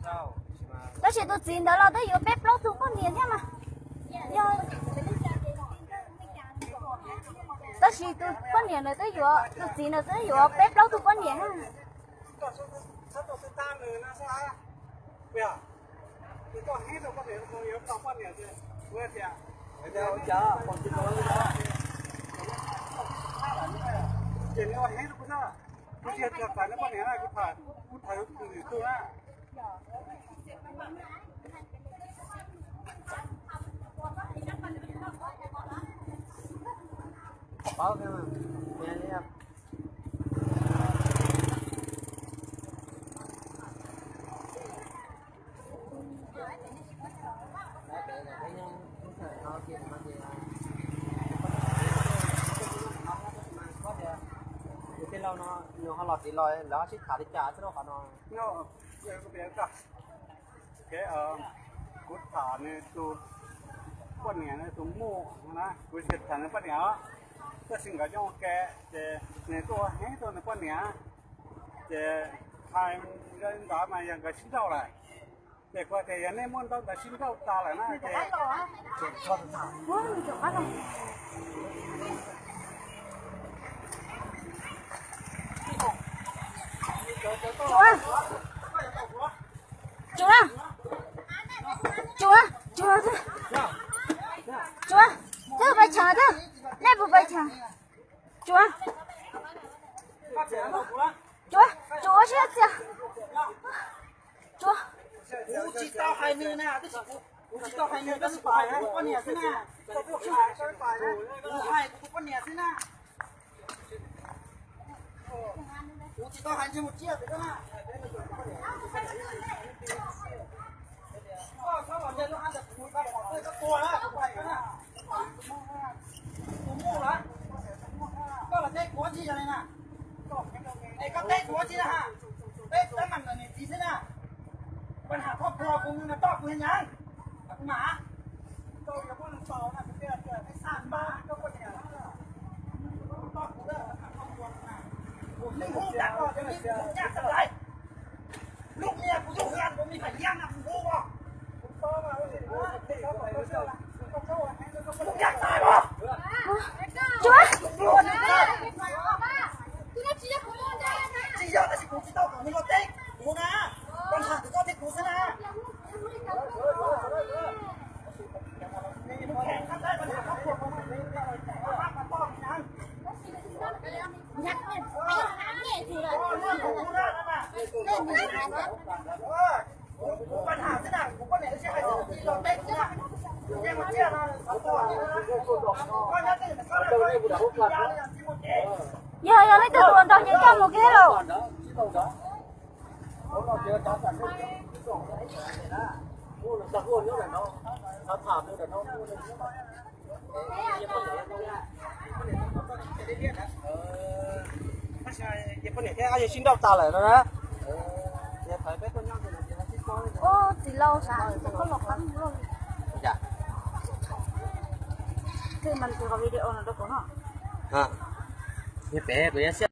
Tab sis tus txiv ntawd los twb yuav peb plaub tug poj niam thiab mas. Yog, tab sis tus poj niam ntawd twb yuav, tus txiv ntawd twb yuav peb plaub tug poj niam. Tus tij laug no nws ho los tid los lawv ho sib tham li cas txog qhov no? Kuv tham nws tus poj niam, nws tus muam na, kuv tsis tham nws poj niam os. Tab sis nkawd coob ua ke, ces nws tuaj ua heev rau nws poj niam, ces hais li ntawd mas yog nkawd sib nrauj lawm. Ces kuv tias yog nej muaj ntaub ntawv sib nrauj tas lawm na ces Tsuav, tsuav, tsuav, tsuav, twb pais tshawv twb, nej puas pais tshawv? Tsuav, tsuav, tsuav siab txias. Tsuav. Kuv tsis tau hais nws na, kuv tsis tau hais nws, tab sis kuv hais kuv poj niam xwb na. Kuv hais kuv tus poj niam xwb na. Kuv tsis tau hais ntsej muag tsiaj pem na. Koj txhob los ntshe lub hab ntawd kuv pom koj tuag na, kuv hais koj na. Tus muam lawm, koj los teb kuv ua ntej yog li na. Es koj teb kuv ua ntej na ha. Peb teeb meem ntawm niam txiv xwb na. Pab ham thoj plho kuv mus mas toj kuv nyab, kuv mam. Lub niag kuv yug hwv kuv me pam yam na kuv hu os. Lub niag txais os. Tsuav. Tsis yog tab sis kuv tsis tau kom nws los teb kuv na. Pab ham ntawm koj thiab kuv xwb na. Yog, yog leej twg tus hluas nraug ces coj mus kiag lawm. Sib nrauj tas lawm no na. Ub, txiv laus, koj los qab mus lauj. Twb mas tus video no rau kuv no. Pem kuv yuav